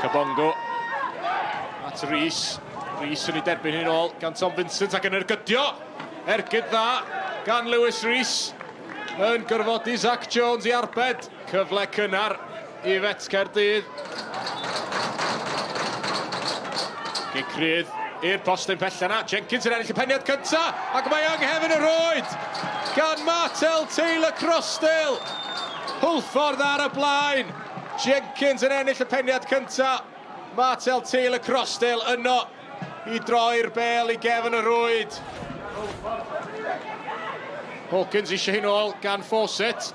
Kabongo at Rees. Rees yn ei derbyn hi'n ôl gan Tom Vincent ac yn ergydio. Ergyd dda gan Lewis Rees yn gorfodi Zach Jones i arbed. Cyfle cynnar i Fet Caerdydd. Gic rydd i'r postyn pella na. Jenkins yn ennill y peniad cynta ac mae yng nghefn y rwyd gan Martel Taylor Crossdale. Hwlffordd ar y blaen. Jenkins yn ennill y peniad cynta. Martel Taylor Crossdale yno i droi'r bel i gefn y rwyd. Hawkins eisiau hi'n ôl gan Fawcett.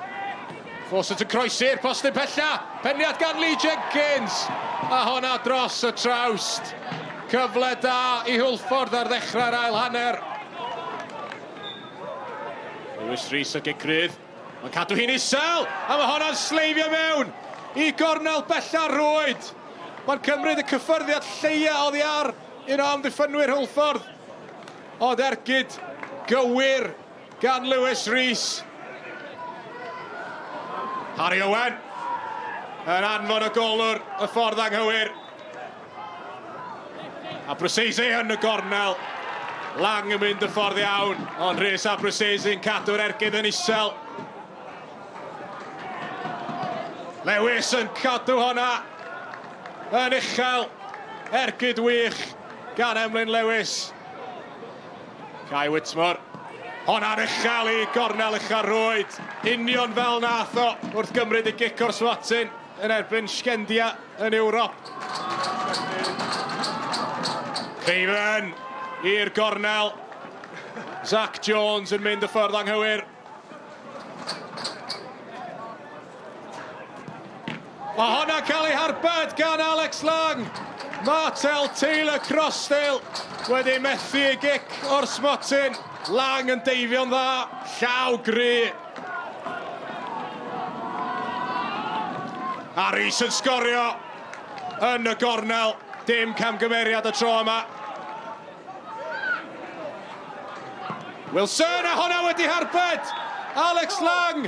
Fawcett yn croesi'r postyn pella. Peniad gan Lee Jenkins. A honna dros y trawst. Cyfle da i Hwlffordd ar ddechrau'r ail hanner. Lewis Rees o gic rydd. Mae'n cadw hi'n isel, a mae honna'n sleifio mewn i gornel bella'r rwyd. Mae'n cymryd y cyffyrddiad lleia oddi ar un o amddiffynwyr Hwlffordd. Ond ergyd gywir gan Lewis Rees. Harry Owen yn anfon y golwr y ffordd anghywir. A Brussese yn y gornel. Lang yn mynd y ffordd iawn, ond Rhys a Brussese yn cadw'r ergyd yn isel. Lewis yn cadw honna yn uchel. Ergyd wych gan Emlyn Lewis. Kai Whitmore. Honna'n uchel i gornel ucha'r rwyd. Union fel nath o wrth gymryd y gic o'r smotyn yn erbyn Sgendia yn Ewrop. Craven i'r gornel. Zach Jones yn mynd y ffordd anghywir. Mae honna'n cael ei harbed gan Alex Lang. Martel Taylor Crossdale wedi methu ei gic o'r smotyn. Lang yn deifio'n dda, llaw gry. A Rees yn sgorio yn y gornel. Dim camgymeriad y tro yma. Wilson, a honna wedi harbed! Alex Lang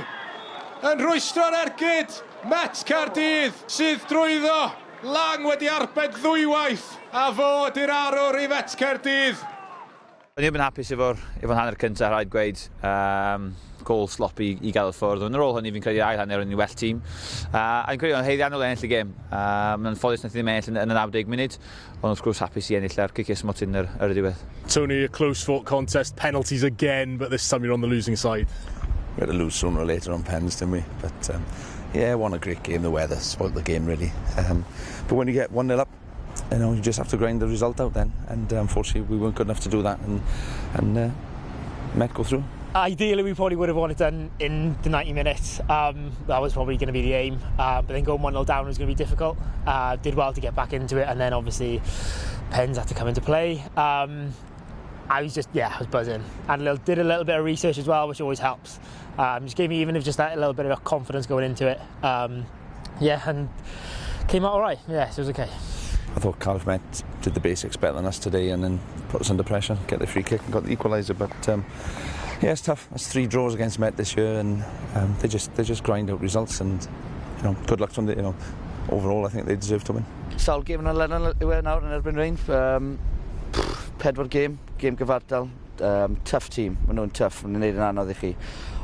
yn rhwystro'r ergyd. Met Caerdydd sydd drwyddo. Lang wedi arbed ddwywaith, a fo ydy'r arwr i Met Caerdydd. O'n i ddim yn hapus efo'r efo hanner cyntaf, rhaid gweud. Um, gol sloppy i gael y ffwrdd. Ond ar ôl hynny, fi'n credu ail hanner o'n i'n well tîm. Uh, a fi'n credu o'n haeddiannol ennill y gêm. Um, yn ffodus nath ddim ennill yn, yn y 90 munud, ond wrth gwrs hapus i ennill ar ciciau smotyn ar, ar y diwedd. Tony, a close fought contest, penalties again, but this time you're on the losing side. We had to lose sooner or later on pens, didn't we? But um, yeah, won a great game. The weather spoiled the game really. Um, but when you get 1-0 up, you know, you just have to grind the result out then. And uh, unfortunately, we weren't good enough to do that, and and uh, Met go through. Ideally, we probably would have wanted done in the 90 minutes. Um, that was probably going to be the aim. Uh, but then going 1-0 down was going to be difficult. Uh, did well to get back into it, and then obviously pens had to come into play. Um, I was just, yeah, I was buzzing. And a little, did a little bit of research as well, which always helps. Um, just gave me even if just that little bit of confidence going into it. Um, yeah, and came out all right. Yeah, so it was okay. I thought Cardiff Met did the basics better than us today and then put us under pressure, get the free kick and got the equaliser. But um, yeah, it's tough. It's three draws against Met this year and um, they just they just grind out results and you know, good luck to them. You know, overall, I think they deserve to win. Sawl gêm yn olynol yw e nawr yn erbyn Rein. Um, pedwar gêm, gêm gyfartal. Um, tough team, maen nhw'n tough, maen nhw'n gwneud yn anodd i chi.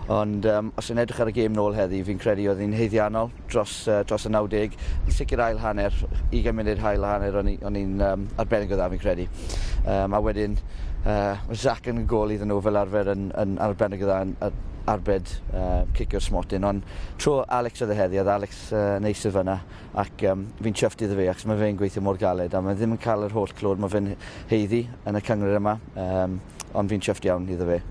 Ond um, os yn edrych ar y gêm nôl heddi, fi'n credu oedd hi'n haeddiannol dros, uh, dros y 90. Yn sicr ail hanner, 20 munud ail hanner, o'n i'n um, arbennig o dda fi'n credu. Um, a wedyn, uh, mae Zach yn gol iddyn nhw fel arfer yn, yn arbennig o dda yn, arbed uh, cicio'r smotyn. Ond tro Alex oedd e heddi, oedd Alex uh, yn eistedd fyna ac um, fi'n chuffed iddo fe achos mae fe'n gweithio mor galed a mae ddim yn cael yr holl clod mae fe'n heiddi yn y cyngor yma um, ond fi'n chuffed iawn iddo fe.